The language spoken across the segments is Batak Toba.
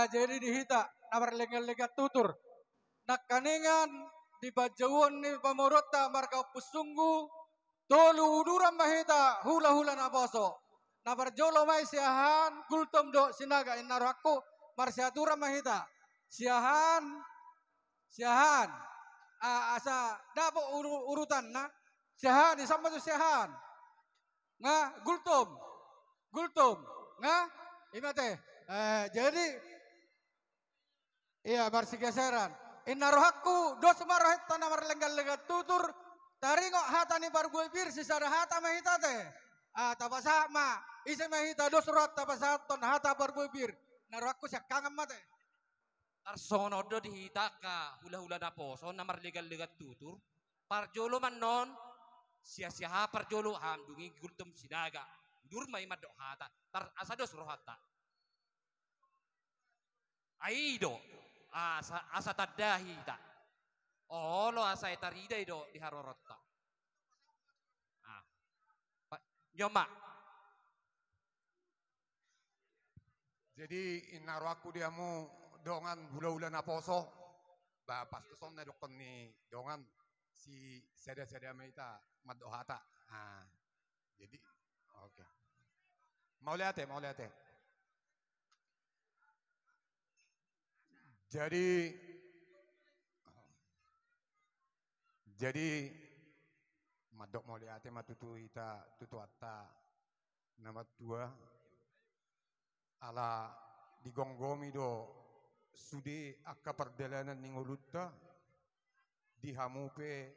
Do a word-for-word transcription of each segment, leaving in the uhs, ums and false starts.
Jadi di hita na marlenggan-lenggan tutur, nangkaningan di panjouon ni pamoruonta marga Ompu Sunggu, tolu uduran ma hita hula-hula naposo. Na parjolo ma i Siahaan, Gultom dohot Sinaga. Inna rohangku, marsiaturan ma hita. Siahaan, Siahaan. A, asa dapot uru-, urutanna. Siahaan, i sama tu Siahaan. Nga, Gultom. Gultom. Nga, i ma te. Eh, jadi, iya, marsigeseran. Inna rohangku, dos ma rohanta na marlenggan-lenggan tutur, taringot hata ni parbue pir, sisada hata ma hita te. Ah, tapasahat ma, ise ma hita dos rohanta pasahathon hata parbue pir. Inna rohangku, siangkangan ma te. Tarsongon on do di hita angka hula-hula naposo na marlenggan-lenggan tutur. Parjolo ma annon, Siahaan parjolo, hamu dung i Gultom, Sinaga. Udur ma i mandok hata. Tar, asa dos rohanta. Ai i do, asa, asa tanda hita. Olo, asa tarida i do di haroronta. Ah. Pa-, nyo ma. Jadi, inna rohangku di hamu dongan hula-hula naposo, ba pas tu son na didokkon ni dongan, sisada-sada ma hita mandok hata. Ah. Jadi, oke. Mauliate, mauliate. Jadi, jadi, mandok mauliate ma tutu hita tu Tuhanta na martua, ala digomgomi do sude angka pardalanan ni ngolunta, di hamu pe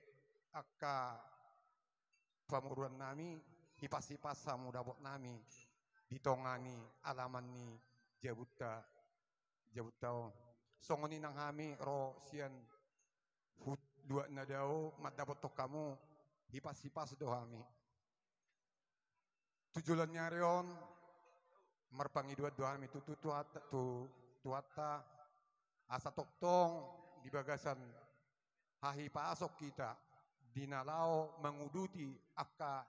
angka pamoruonnami, hipas-hipas hamu dapotnami di tonga ni alaman ni jabunta, jabunta on. Songon i nang hami ro sian hut-, luat na dao mandapothon hamu, hipas-hipas do hami. Tu joloan ni ari on, marpangidoan do hami tu, tu, Tuhanta, tu, Tuhanta, asa tongtong di bagasan hahipason hita di na laho manguduti angka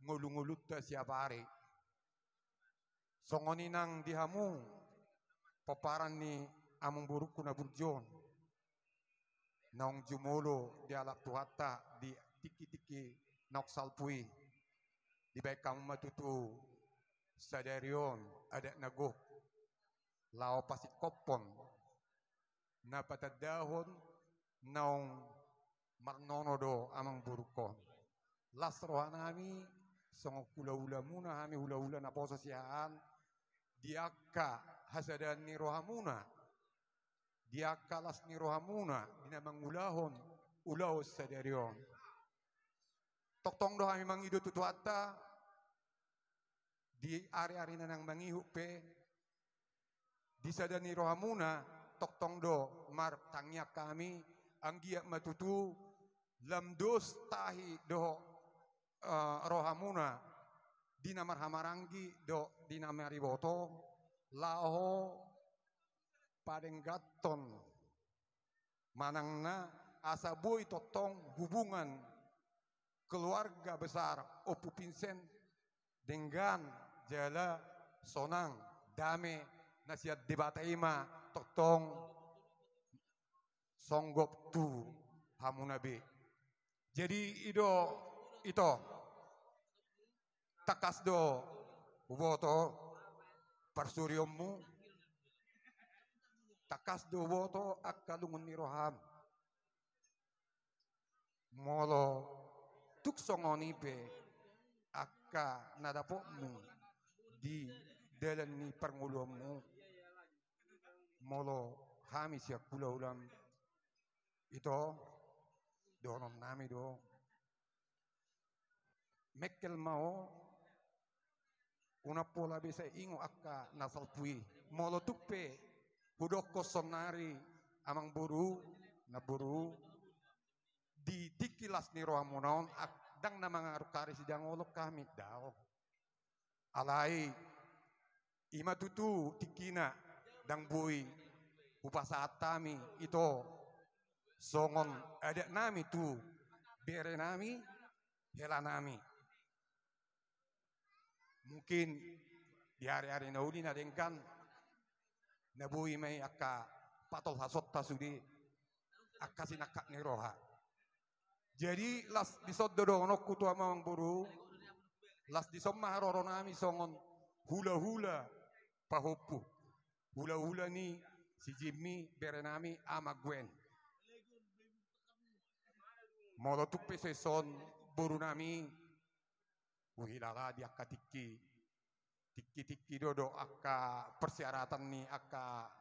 ngolu-ngolunta siap ari. Songon i nang di hamu, pomparan ni amangborungku na burju on, naung jumolo dialap Tuhanta di tingki-tingki naung salpu i, dibahen hamu ma tutu sadari on adat na gok laho pasingkophon, na patandahon naung marnono do amangborungkon. Las rohanami songon hula-hulamuna, hami hula-hula naposo Siahaan, di angka hasadaan ni rohamuna, di angka las ni rohamuna di na mangulahon ulaon sadari on. Tongtong do hami mangido tu Tuhanta, di ari-ari na naeng mangihut pe, di sada ni rohamuna, tongtong do martangiang hami, anggiat ma tutu lam dos tahi dohot, eh, rohamuna, di na marhahamaranggi dohot di na mariboto, laho padengganhon manang na asa boi tongtong hubungan keluarga besar Ompu Vincent denggan jala sonang, dame na sian Debata i ma tongtong songgop tu hamuna be. Jadi i do, ito, tangkas do huboto parsurionmu, tangkas do huboto angka lungun ni roham. Molo tung songon i pe angka na dapotmu di dalan ni parngoluonmu, molo hami sian hula-hulam, ito, dohononnami do, mengkel ma ho, unang pola be sai ingot angka na salpu i. Molo tung pe hudokkon saonari, amangboru, namboru, di tingki las ni rohamuna on, ak-, ndang na mangarungkari sidangolon hami, daong. Alai i ma tutu tingkina, ndang boi hupasahat hami, ito, songon adatnami tu berenami, helanami. Mungkin di ari-ari na uli na denggan, Na boi ma i angka patolhasonta sude, angka sinangkap ni roha. Jadi las dison do dohononku tu hamu amangboru, las dison ma haroronami songon hulahula pahompu, hulahula ni si Jimmy berenami Ama Gwen. Molo tung pe so dison borunami, huhilala di angka tingki, tingki-tingki do do angka persyaratan ni angka,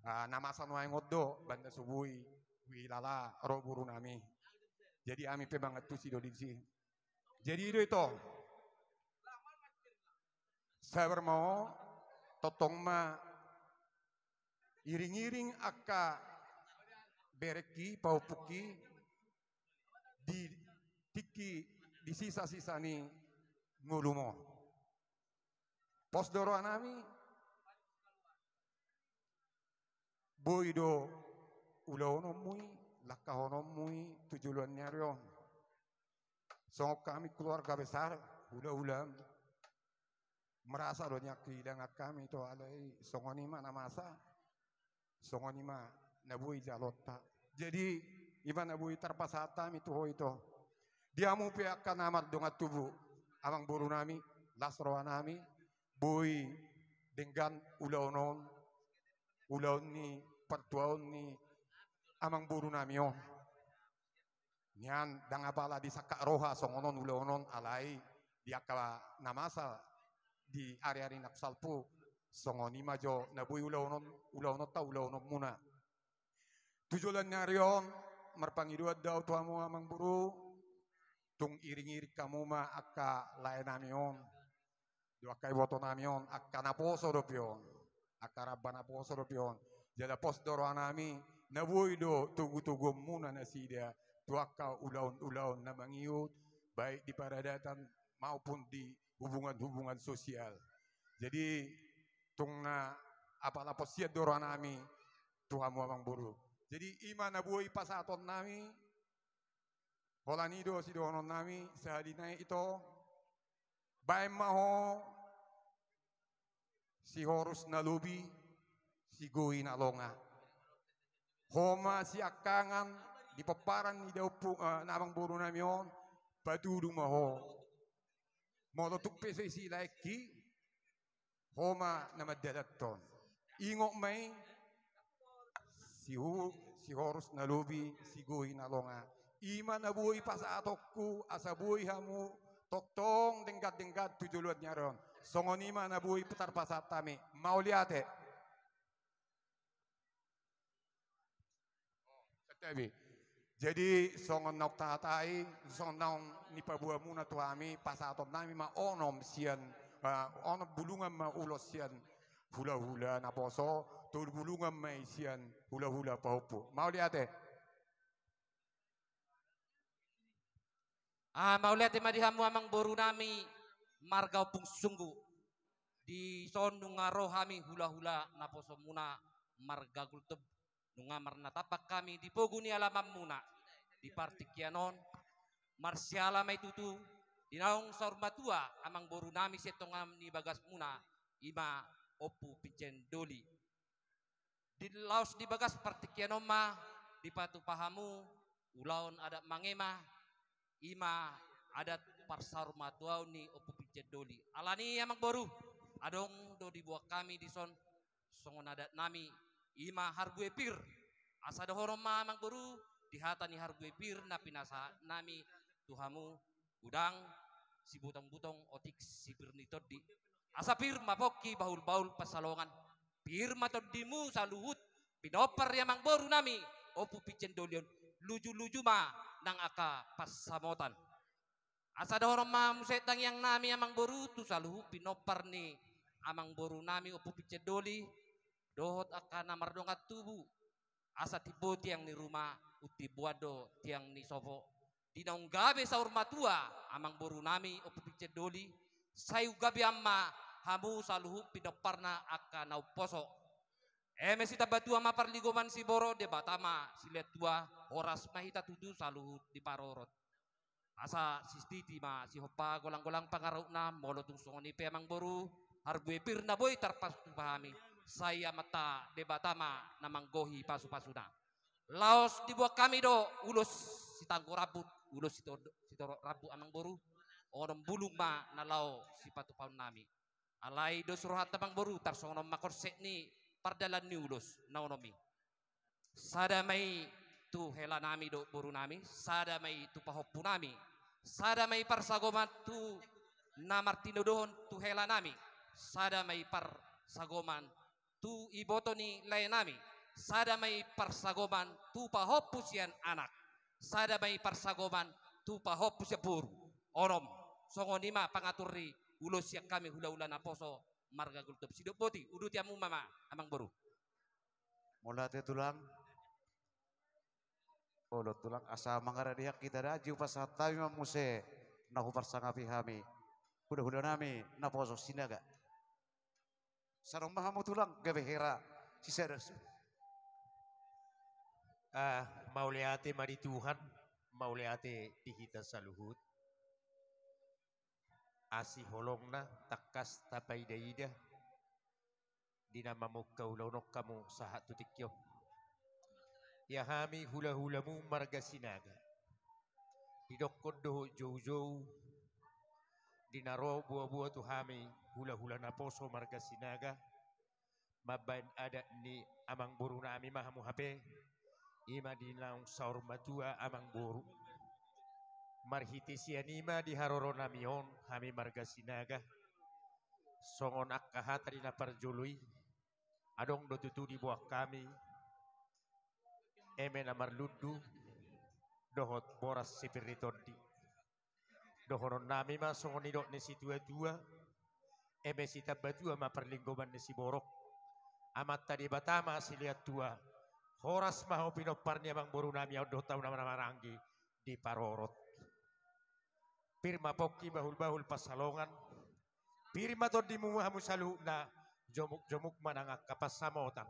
ah, na masa nuaeng on do, bahen na so boi huhilala ro borunami. Jadi hami pe mangantusi do disi. Jadi i do ito. Sabar ma ho, tongtong ma iring-iring angka berengki, pahompungki di tingki, di sisa-sisa ni ngolum on. Pos do rohanami, boi do ulaononmu i, langkahononmu i tu joloan ni ari on. Songon hami keluarga besar, hulahulam, merasa do nian kehilangan hami ito, alai songon i ma na masa, songon i ma na boi jaloonta. Jadi i ma na boi tarpasahat hami tu ho ito. Di hamu pe angka na mardongan tubu, amangborunami, las rohanami, boi denggan ulaon on, ulaon ni partuaon ni amangborunami on. Nian ndang apala disangkap roha songon on ulaon on, alai di angka na masa di ari-ari na salpu, songon i ma jo na boi ulaon on, ulaononta, ulaononmuna. Tu joloan ni ari on, marpangidoan do au tu hamu amangboru, tung iring-iring hamu ma angka laenami on, do angka ibotonami on, angka naposo dope on, angka ramba naposo dope on. Jala pos do rohanami, na boi do togu-toguonmuna nasida tu angka ulaon-ulaon na mangihut, baik di paradatan maupun di hubungan-hubungan sosial. Jadi tung na apala pos sian do rohanami tu hamu amangboru. Jadi i ma na boi pasahatonnami. Holan i do sidohononnami sahali nai ito. Baen ma ho sihorus na lobi, sigoi na longa. Ho ma siangkangan di pomparan ni daompung, eh, na amangborunami on, patudu ma ho. Molo tung pe so disi laengki, ho ma na mandalanhon. Ingot ma i, sihu-, sihorus na lobi, sigoi na longa. I ma na boi pasahatonku, asa boi hamu tongtong denggan-denggan tu joloan ni ari on. Songon i ma na boi tarpasahat hami. Mauliate. Santabi. Jadi songon naung tahatai, songon naung nipaboamuna tu hami, pasahatonnami ma onom sian, eh, onom bulungan ma ulos sian hulahula naposo, tolu bulungan ma i sian hulahula pahompu. Mauliate. Ah, mauliate ma di hamu amangborunami marga Ompung Sunggu. Dison nunga ro hami hulahula naposomuna marga Gultom, nunga marnatampak hami di pogu ni alamanmuna di partingkian on. Marsiala ma i tutu di naung saur matua amangborunami sian tonga ni bagasmuna, i ma Ompu Pinjen Doli. Di laos di bagas partingkian on ma dipatupa hamu ulaon adat mangema, i ma adat parsaurmatuaon ni Ompu Pinjen Doli. Alani i amangboru, adong do diboan hami dison songon adatnami, i ma harbue pir. Asa dohonon ma amangboru di hata ni harbue pir na pinasahatnami tu hamu, godang sibutong-butong, otik sipir ni tondi. Asa pir ma pongki, bahul-bahul pansalongan. Pir ma tondimu saluhut pinompar ni amangborunami Ompu Pinjen Doli on. Luju-luju ma nang angka pansamotan. Asa dohonon ma muse tangiangnami amangboru tu saluhut pinompar ni amangborunami Ompu Pinjen Doli dohot angka na mardongan tubu. Asa timbo tiang ni ruma, umtimboan do tiang ni sopo. Di naung gabe saur matua amangborunami Ompu Pinjen Doli, sai umgabean ma hamu saluhut pinomparna angka na umposo. Eme sitambatua ma parlinggoman siborok, Debata ma silehon tua, horas ma hita tutu saluhut diparorot. Asa sititi ma sihompa golang-golang pangarahutna. Molo tung songon i pe amangboru, harbue pir na boi tarpatupa hami, Sai Amanta Debata ma na manggohi pasupasuna. Laos diboan hami do ulos sitanggo rambut, ulos sito-, sitorop rambut, amangboru. Onom bulung ma na laho sipatupaonnami. Alai dos rohanta, amangboru, tarsongon on ma konsep ni pardalan ni ulos na onom i. Sada ma i tu helanami dohot borunami, sada ma i tu pahompunami, sada ma i parsagoman tu na martinodohon tu helanami, sada ma i parsagoman tu iboto ni laenami, sada ma i parsagoman tu pahompu sian anak, sada ma i parsagoman tu pahompu sian boru. Onom, songon i ma pangatur ni ulos sian hami hulahula naposo marga Gultom. Sidok boti, uduti hamu ma, amangboru. Mauliate tulang. Olo tulang, asa mangaradehon hita da, jadi hupasahat hami ma muse na huparsangapi hami hulahulanami naposo Sinaga. Sai adong ma hamu tulang, gabe hera sisada. Ah, mauliate ma di Tuhan, mauliate di hita saluhut. Asi holongna tangkas tapaidaida di na mamungka ulaon on hamu sahat tu tingki on. Ia hami hulahulamu marga Sinaga, didokkon dohot joujou di na ro boaboa tu hami hulahula naposo marga Sinaga, mambahen adat ni amangborunami ma hamu hape, i ma di naung saur matua amangboru. Marhite sian i ma di haroronami on hami marga Sinaga, songon angka hata di na parjolo i, adong do tutu diboan hami eme na marlundu dohot boras sipir ni tondi. Dohononnami ma songon nidok ni situatua, eme sitambatua ma parlinggoman ni siborok. Amanta Debata ma silehon tua, horas ma hamu pinompar ni amangborunami on dohot hamu na marhahamaranggi diparorot. Pir ma pongki bahulbahul pansalongan, pir ma tondimu hamu saluhutna, jomukjomuk ma nang angka pansamotan.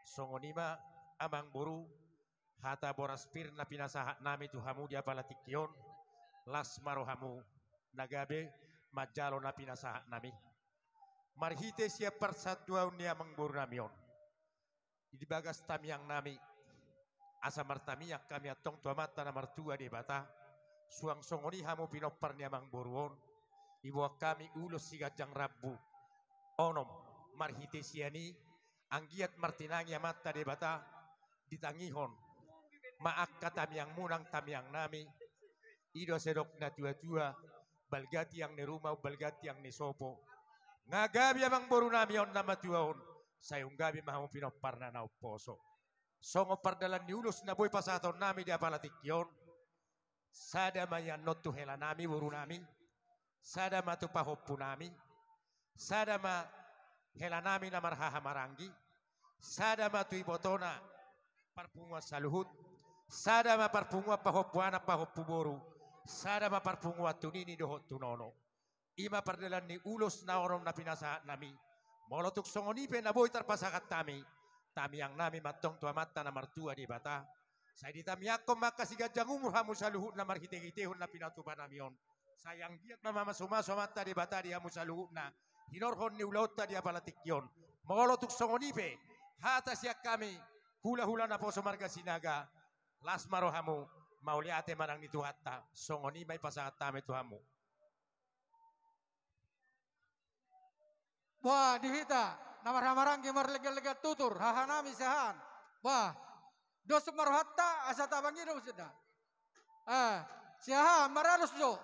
Songon i ma, amangboru, hata boras pir na pinasahatnami tu hamu di apala tingki on, las ma rohamu na gabe manjalo na pinasahatnami. Marhite sian parsatuaon ni amangborunami on, di bagas tangiangnami, asa martangiang hami antong tu Amanta na martua Debata, suang songon i hamu pinompar ni amangboru on, diboan hami ulos siganjang rambu onom, marhite sian i anggiat martinangi Amanta Debata, ditangihon ma angka tangiangmu nang tangiangnami. I do sai didok natuatua, balga tiang ni ruma, umbalga tiang ni sopo. Nga gabe amangborunami on na matua on, sai umgabe ma hamu pinomparna na umposo. Songon pardalan ni ulos na boi pasahatonnami di apala tingki on, sada ma i annon tu helanami borunami, sada ma tu pahompunami, sada ma helanami na marhahamaranggi, sada ma tu ibotona parpunguan saluhut, sada ma parpunguan pahompu anak pahompu boru, sada ma parpunguan tu nini dohot tu nono. I ma pardalan ni ulos na onom na pinasahatnami. Molo tung songon i pe na boi tarpasahat hami, tangiangnami ma antong tu Amanta na martua Debata, sai ditangiangkon ma angka siganjang umur hamu saluhutna marhitehitehon na pinatupanami on. Sai anggiat ma mamasumasu Amanta Debata di hamu saluhutna hinorhon ni ulaonta di apala tingki on. Molo tung songon i pe hata sian hami hulahula naposo marga Sinaga, las ma rohamu, mauliate ma nang di Tuhanta. Songon i ma i pasahat hami tu hamu. Bah, di hita na marhahamaranggi marleganlegan tutur, hahanami siahaan. Bah, dos ma rohanta asa tabangido muse da. Eh, siahaan maralus jo.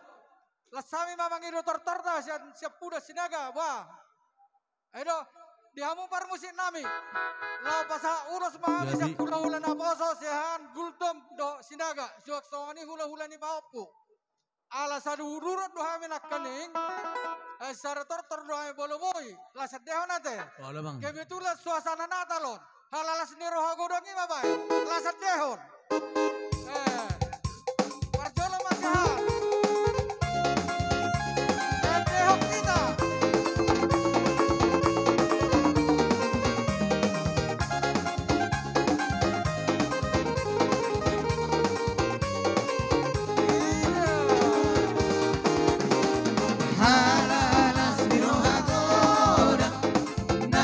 Las hami ma mangido tortorta sian, sian puda Sinaga, bah. Ai do, di hamu parmusiknami, laho pasahat ulos ma hami sian hulahula naposo siahaan Gultom dohot Sinaga, suang songon i hulahula ni pahompu. Ala saduhutduhut do hami nangkaning, eh, sada tortor do hami molo boi, las endehon ate. Olo, Amang. Kebetulan suasana Natal on, halalas ni roha godang i ma baen, las endehon. Eh, parjolo ma siahaan. Endehon hita. Halalas ni roha godang na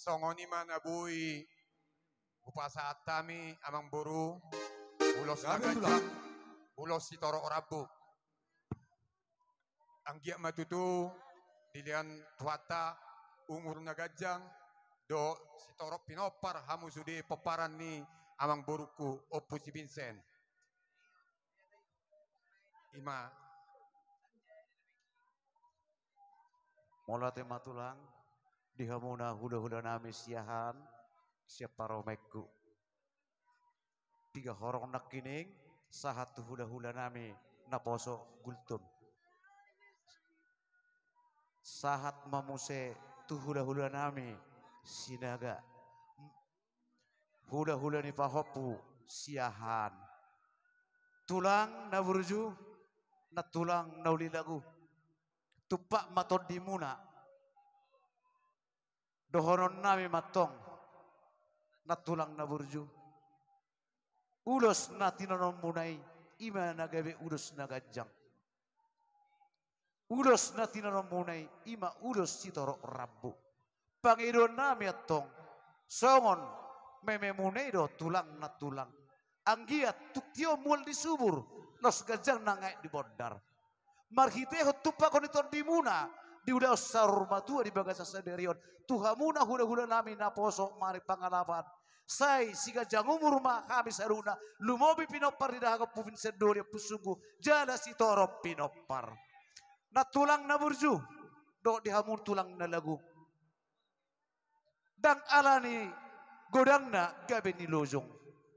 Songon i ma na boi hupasahat hami, Amangboru, ulos na ganjang, ulos sitorop rambu. Anggiat ma tutu dilehon Tuhanta umur na ganjang dohot sitorop pinompar hamu sude pomparan ni amangborungku Ompu si Vincent. I ma. Mauliate ma tulang, di hamuna hulahulanami Siahaan, sian parumaenku. Piga horong nangkining, sahat tu hulahulanami naposo Gultom. Sahat ma muse tu hulahulanami Sinaga. Hulahula ni pahompu Siahaan. Tulang na burju, nantulang na uli lagu. Tumpak ma tondimuna. Dohononnami ma antong, nantulang na burju. Ulos na tinonomuna i, i ma na gabe ulos na ganjang. Ulos na tinonomuna i, i ma ulos sitorop rambu. Pangidoannami antong, songon mememuna i do tulang nantulang. Anggiat tung tio mual di subur, laos ganjang nang aek di bondar. Marhitehon tumpakhon ni tondimuna, diulahon saur matua di bagasan sadari on. Tu hamuna hulahulanami naposo Mari Pangalapan. Sai siganjang umur ma hami saluhutna, lumobi pinompar di dahahangku Ompu Vincent dohot di Ompu Sunggu, jala sitorop pinompar. Nantulang na burju, dohot di hamu tulang na lagu. Ndang ala ni godangna gabe nilojong.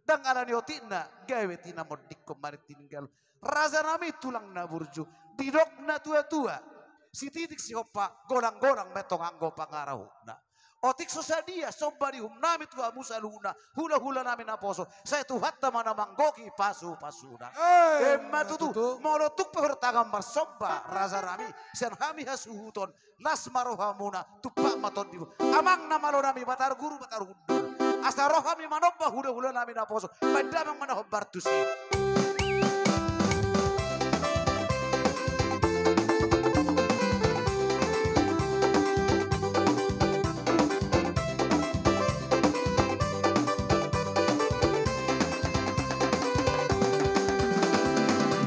Ndang ala ni otikna gabe tinamondingkon martininggalhon. Rajanami tulang na burju, didok natuatua. Sititik sihompa, golanggolang ma antong anggo pangarahutna. Otik so sadia somba ni uhumnami tu hamu saluhutna, hulahulanami naposo, sai Tuhanta ma na manggohi pasupasuna. Eh, emma tutu, tutu. Molo tung pe hurang tangan marsomba, rajanami, sian hami hasuhuton, las ma rohamuna, tumpak ma tondimuna. Amang na malonami, Batara Guru, Batara Hundul. Asa ro hami manomba hulahulanami naposo, baen damang ma na hombar tusi.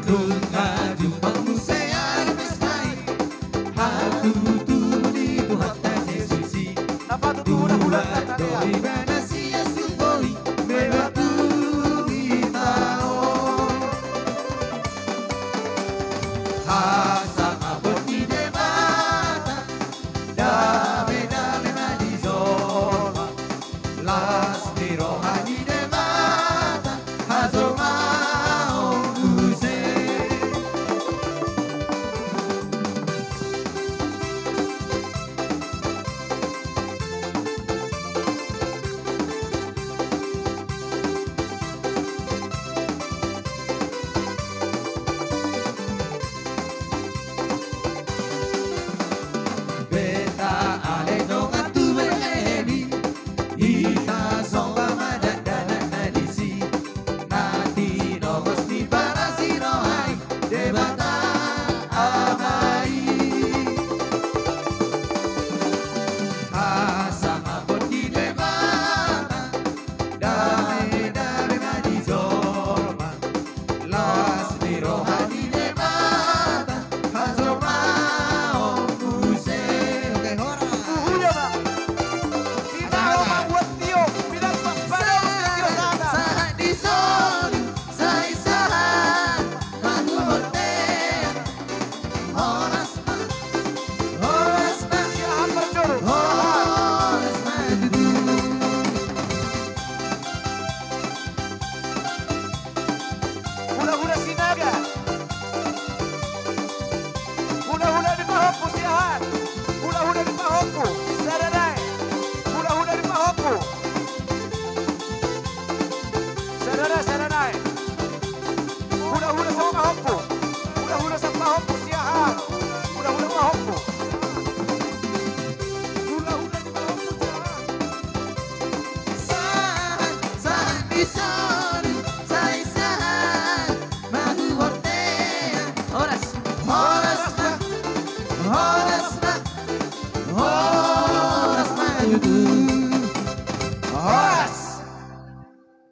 Nunga jumpang muse ari pesta i, hatutu di Tuhanta Jesus i. Na patut tu hula-hula na tadea. Dori bana sia sugoi, mebatu hita on. Hasangapon ni Debata, dame-dame ma di jolma. Las ni roha ni Debata, hajomaon muse. Beta ale dongan tu Betlehem i, hita somba ma dakdanak na disi, na tinobus ni parasi roha i, Debata Ama i. Hasangapon ni Debata, dame-dame ma di jolma, las ni roha